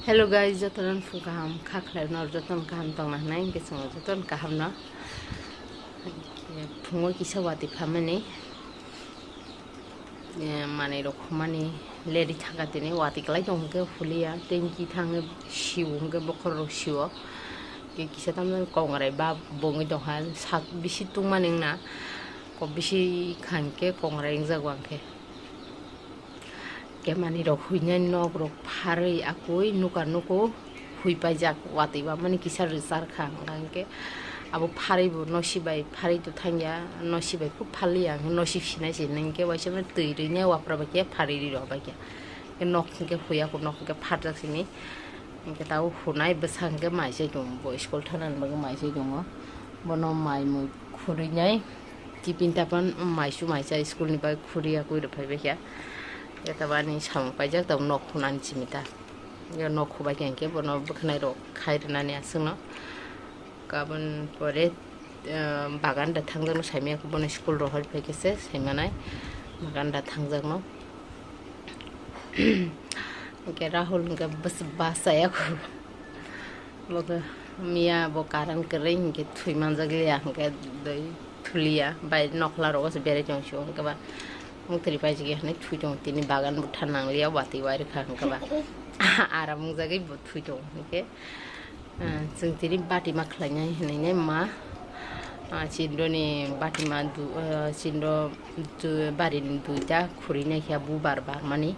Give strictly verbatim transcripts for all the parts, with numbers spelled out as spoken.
Hello guys, jotono phung kaham kha khlai no, jotono kaham tongna hwnwi hwnkhe chwng jotono kaham no. Phungo kisa watwi phamani, eh, manwi rok khumani leri thangkha tini watwi kwlai tong hwnkhe huliya, tengki thangwi sio hwnkhe bokhorok sio. Kisa tamni kongrai ba bongwi tongkha, sak bisi tungmani wngna, kok bisi kha hwnkhe kongrai wngjago ang khe. Kemani rok huinai nok rok pharwi akui nuka nuku hui paijak watwi ba mani kisa rwchar kha hwnkha hwnkhe abo pharwi bo nosi bai pharwi to thangya nosi bai kub pharliya hwnkhe nosi sinai se hwnkhe waisa mani twi rwinai wapra bai khe pharwi rwi rw bai khe nok hwnkhe huya khe nok hwnkhe pharjak sini hwnkhe tabuk hunai bwsa hwnkhe mai se tongo bo school thana ni bagwi mai se tongo bono mai mui khurwi nai. Tipin tapan maisu maisa school ni bai khuri ya koi rw phai bai kha. Eta bani samung paijak tabuk nok khunani simi ta. Ya nok khubai khe hwnkhe bono bwkhanai rok khai rwnani aswkno. Kabun pore, eh, bagan da thangjak no saimaya bono school rohor phai khe se saimanai. Bagan da thangjak no. Hwnkhe Rahul hwnkhe bas-, bus chaya kho. Bo khe miya bo current kwrwi hwnkhe thwi manjak liya hwnkhe doi thuliya bai nokhla rogo se berai tong sio hwnkhe ba mungtri paijak ya hwnwi thwi tongo tini bagan bwtha nang liya watwi wai rwkha hwnkhe ba aram wngjagwi bo thwi tongo hwnkhe. Ah, chwng tini batima khlainai hwnwi nai ma, ah, chindoni batima du-, ah, chindo du-, barini duita khuri naikha bubar barmani.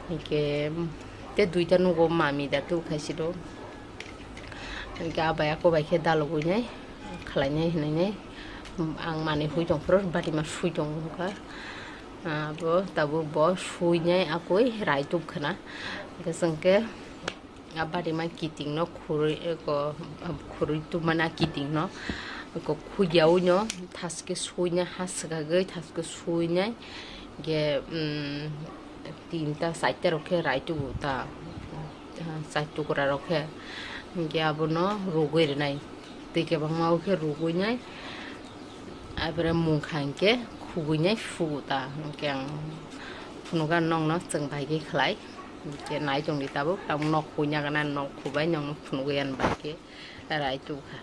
Hwnkhe te duita nugo mami da tu khaisiro. Hwnkhe abai ako bai khe dalogwi nai khlainai hwnwi nai ang manwi hui tongphuru batima sui tong wngkha. Ah, bo tabuk bo sui nai akoi rai tubkhana. Hwnkhe chwng khe A bari ma kiting no khurui, eko, khurui tumana kiting no, eko khugya ui no thaske sui nai ha swkagwi thaske sui nai ge, um, tinta charta rok khe rai tubu ta, char tukra rok khe, hwnkhe abono rugui rwnai. Twi kwbangma o khe rugui nai, aibwre mungkha hinkhe khugui nai sugu ta, hinkhe ang phunugo nokno chwng bai khe khlai, hinkhe nai tongdi tabuk, tabuk nok huina gana nok khubai nokno phunugui ani bai khe rai tubukha.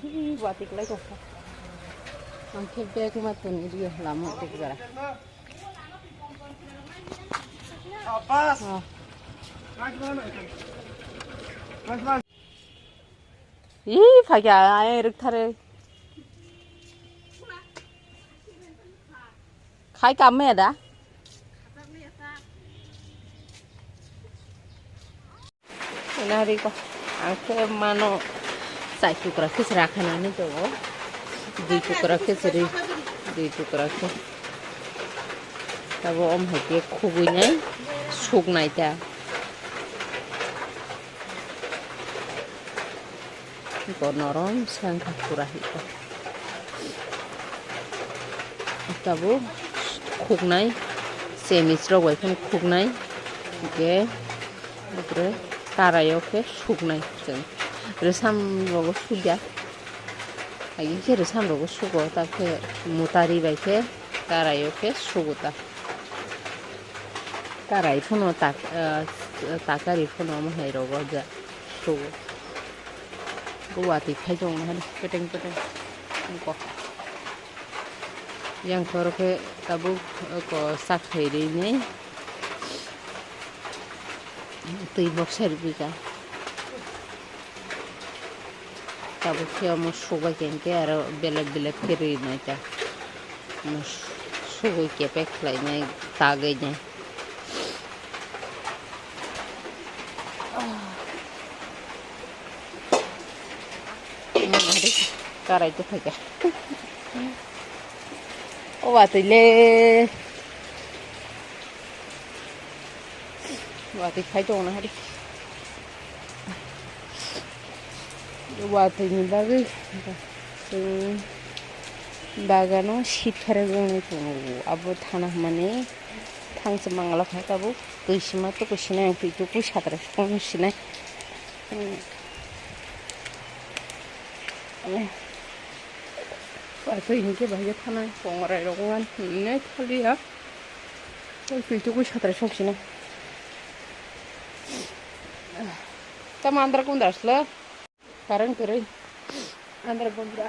Ih, watwi kwlai tongkha. Ang khe bag ma toni rio lama tei jora. Ih, phaikha, ai rwktharwi. Khai kam maya da? Nari ko, ang khe mano chai tukra khe se rakhanani tongo. Dui tukra khe se ri, dui tukra khe. Tabo om hai khe khugui nai, suk nai ta. Bo norom se wngkha pura hiko. Tabuk khuknai, chemichwk bai phano khuknai, hwnkhe bwkre karaio khe suknai chwng. Rwsam rogo sukya, hai khe rwsam rogo sugo, ta khe mutari bai khe karaio khe sugo ta. Karai phano tak-, ah, takari phano omo hai rogo ja sugo. Bo watwi phai tongo hwnwi peteng peteng. Wngkha. Yang khoro khe tabuk, oko, sak khairwi ni twi boksa rwphi kha. Tabuk khe omo subai khe hwnkhe aro belep belep khe rwi nai ta. Omo sugui kepek khlainai, tagwi nai. Karai tongphai kha. O watwi le. Watwi phai tongo na hari. Watwi ni bagwi chwng bagano sit pherwk wngwi tongo. Abo thana hwnmani thangsa mangala kha tabuk twi sima tuku sinai, twi tuku satra song sinai. Watwi hinkhe bahai thanai kongrai rok wngmani thaliya. Twi tuku satra song sinai. Tamo andra kunda asla. Karang kwrwi. Andra bondra.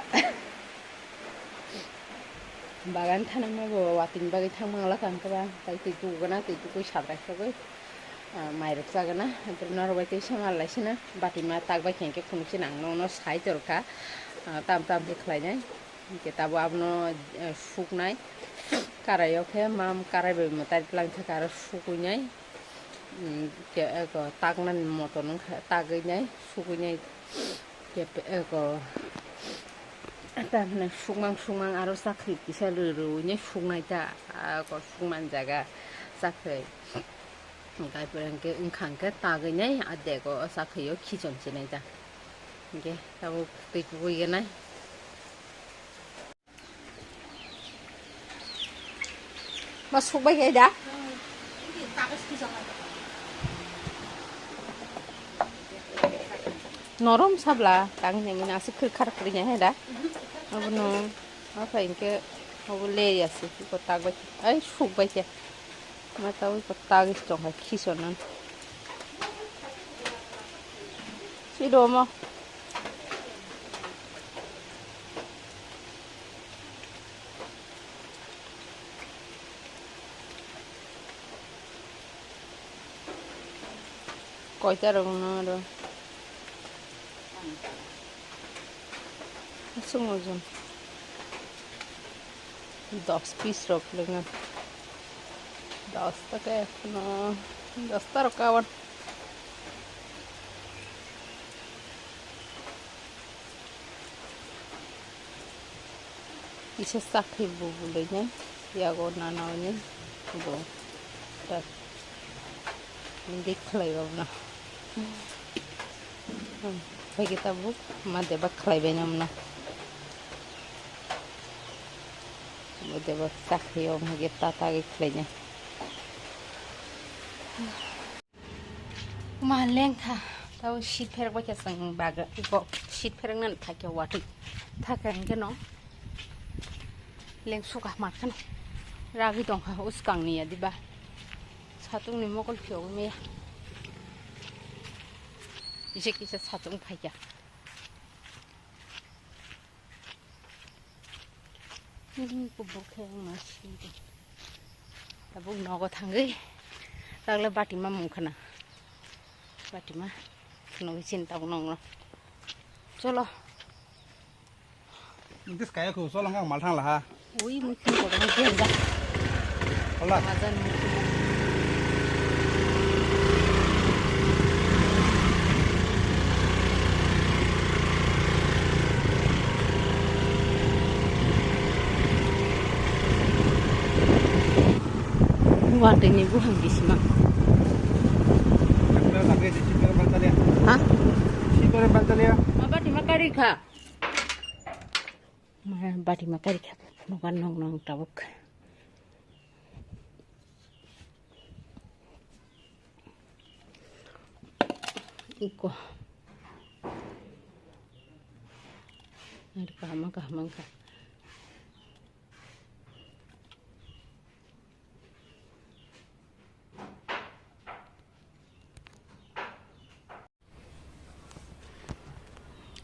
Bagan thanangma bo watwini bagwi thangma wngla kha hwnkhe ba, tai twi tuguna, twi tugwi sabrai sogwi, ah, mairok chagana. Hwnkhe norok bai tei sama laisina, batima tak bai khe hwnkhe phunukse nang nono sai torkha, ah, tam tam khe khlainai. Hwnkhe tabo abono, eh, suknai. Karaio khe mam karai bai mwtai tlang thaka aro sukuinai. Umm, ke-, eko taknani motom wngkha, tagwinai, sukuinai, ke-, eko, tamhinai sukmang sukmang aro chakri kisa rw-, rwinai suknai ta, eko sukmani jaga chakri. Hwnkhe aphuru hwnkhe wngkha hwnkhe tagwinai, a dego o chakrio khichon sinai ta. Hwnkhe tabuk twi kubui gwnai. Ma sukbai khe da? Norom sabla, tang nengin aswk khwrkhar kwrwi ya he da? Abono, ma phai hwnkhe, abo le ya se, ko tak bai, ai sukbai khe. Ma tawi ko tagwi tong hai khichon nan. Sido mo. Koita rok no aro. Aswk ojon. Dos piece rok lenga. Dos taka ekhono, dos ta rok kawan. Kisa chakri bo bwlwi nai yago nana hwnwi bo ta dik khlai rok no. Phaikhe tabuk ma deba khlai bai nw mano. Bo deba chakri o hwnkhe ta tagwi khlai nai. Ma lengkha, tabo sit pherak bai khe chwng baga, iko sit pherak nani thakya watwi. Thakya hwnkhe no leng suka mat kheno ragwi tongkha, uskang ni ya diba. Satung ni mokol phiyogwi maya. Kisa kisa satung phaikya. Ini kubur khe ang ma sidi. Tabuk nogo thangwi. Tagle batima mung khana. Batima. Nogi chin tabuk nongno. Cholo. This kaya ko solong ang mal thang laha. Ui, mui khum kotor mui khum da. Hola. Majan mui khum. Watwi ni buphang bisingo. Ha? Ma batima kari kha. Ma batima kari kha. Phunukha nong nong tabuk. Iko. Ari kaham kaham kha.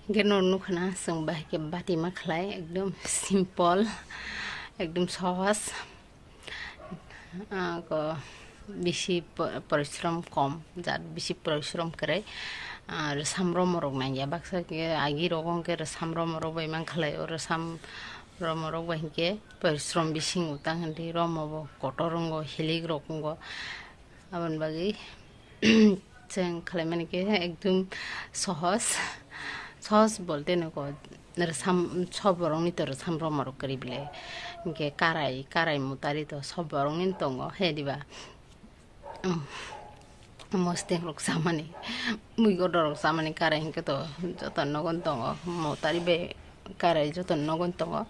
Hwnkhe no nukha na chwng bahai khe batima khlai, ekdom simple, ekdom sohoj. Ah, ko bisi po-, porishrom kom, jat bisi porishrom kwrwi. Ah, rwsam romorok nangya, baksa khe agi rogo hwnkhe rwsam romorok bai man khlai, o rwsam romorok bai hwnkhe porishrom bising utang hwnkhe romo bo kotor wngo, hilik rok wngo. Aboni bagwi chwng khlaimani khe ekdum sohoj, sohoj bolte nokho rwsam sob borokni to rwsam romorok kwrwi bwle, hinkhe karai, karai mutari to sob borokni tongo he diba? Umm. Mosting rok samani, mui godo rok samani karai hinkhe to joto nogon tongo, motari bai karai joto nogon tongo.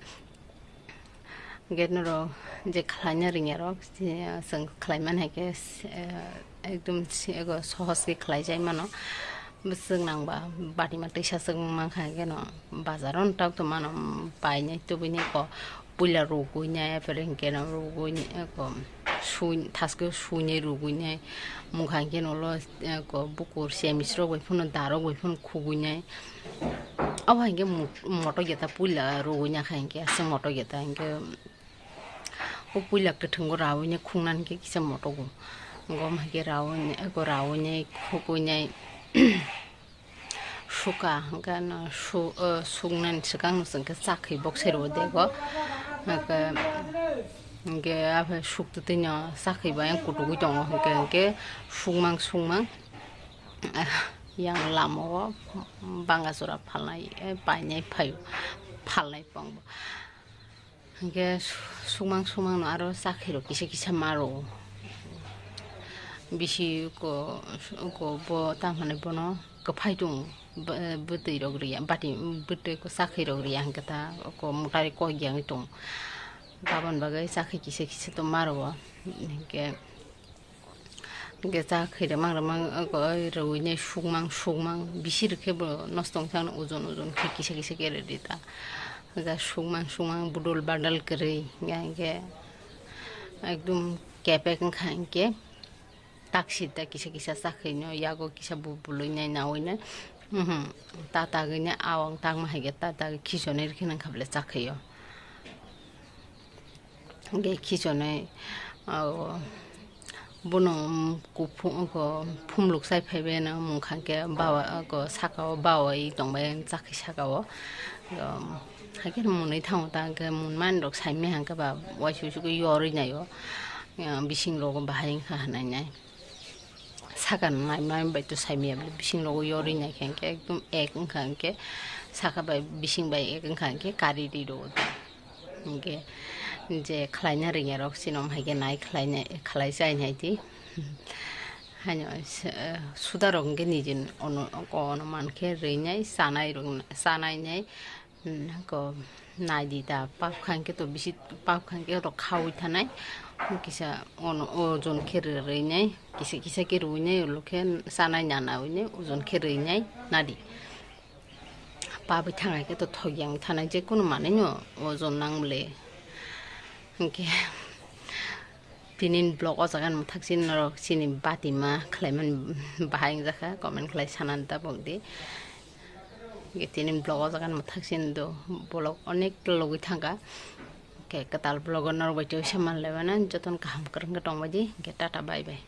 Hinkhe norok je khlaina ringya rok, je chwng khlai man hai khe, eh, ekdum si-, ego sohos khe khlai jai mano. Bwswk nangba batima twisa swk mankha hinkhe no bazar o tak to mano, painai tubui nai ko. Puila rugui nai, apore hinkhe no rugui nai, eko sui, thaske sui nai rugui nai, mungkha hinkhe no ulo, eko bukur semis rok bai phano, darok bai phano khugui nai. Abo hinkhe mo-, moto geta puila rugui nai kha hinkhe, aswk moto geta hinkhe o puila kwthwngo raui nai khungnani khe kisa moto go. Gom hinkhe raui nai, eko raui nai, khugui nai. Suka, hingke ano su-, o, suknani swkang no chwngke chakhwi boksai rwo dego. Hingke, hingke aphai suktwi no chakhwi bai ang kutukgwi tongo, hingke, hingke sukmang, sukmang, yang lama o banga jora phalnai, eh, painai phaio, phalnai pongbo. Hingke su-, sukmang sukmang no aro chakhwi rok kisa kisa ma rwo. Bisi ko, ko bo tamo hinwi bono kwphai tongo. Bw-, bwtwi rok riya, bati bwtwi ko chakhwi rok riya hingke ta ko mwtai kok ya wng tongo. Aboni bagwi chakhwi kisa kisa to ma rwo. Hingke Hingke chakhwi remang remang, oi, rwui nai sukmang sukmang, bisi rwkhe bo nosto wngkha, ojon ojon khe kisa kisa khe rwdi ta. Hingke sukmang sukmang, budol badal kwrwi, hingke ekdom kepek wngkha, hingke taksi ta kisa kisa chakhwi no, yago kisa bu-, bului nai naui nai, mhm, ta tagwi nai, awang tangma hai khe ta tagwi khichonwi rwkhe nang kha bwle chakhwi o. Hingke khichonwi, o, bono, um, kuphung, ko, phumluk chai phaibai no mungkha hingke bawa, ko, saka o bawa i tongbai chakhwi saka o. Um, haikhe mwnwi thango ta hingke mwnmani rok saimai hingke ba uaisuk suk yorwi nai o, um, bising rogo bahai wngkha hinui nai. Saka no naima bai to saimaya bwle, bising rogo yorwi nai khe hingke ekdom ek wngkha hingke saka bai bising bai ek wngkha hingke kari ri rwo. Hingke je khlaina ringya rok chini om hai khe nai khlaina, khlai chai nai di. Haino se-, suda rok hingke nijin ono, ono man khe rinai chanai rok, chanai nai. Hmm, ko nai di ta, pap khan khe to bisi, pap khan khe to khaui thanai, kisa ono ojon khe rwrwi nai, kisa kisa khe rwui nai, ulo khe chanai nana ui nai, ojon khe rwui nai, nadi. Pabwi thangai khe to thok yang thanai, je kunu manwi no ojon nang bwle. Hingke. Tini ni vlog o jaga ni mwthak chini norok chini batima khlaimani bahai wngjakha, comment khlai sanani tabuk di. Hingke tini ni vlog o jaga ni mwthak chini do vlog onek logwi thangkha. Hingke kwtal vlog o norok bai tei oisa manlaimano jotono kaham kwrwngkhe tongbaidi. Hingke tata bye bye.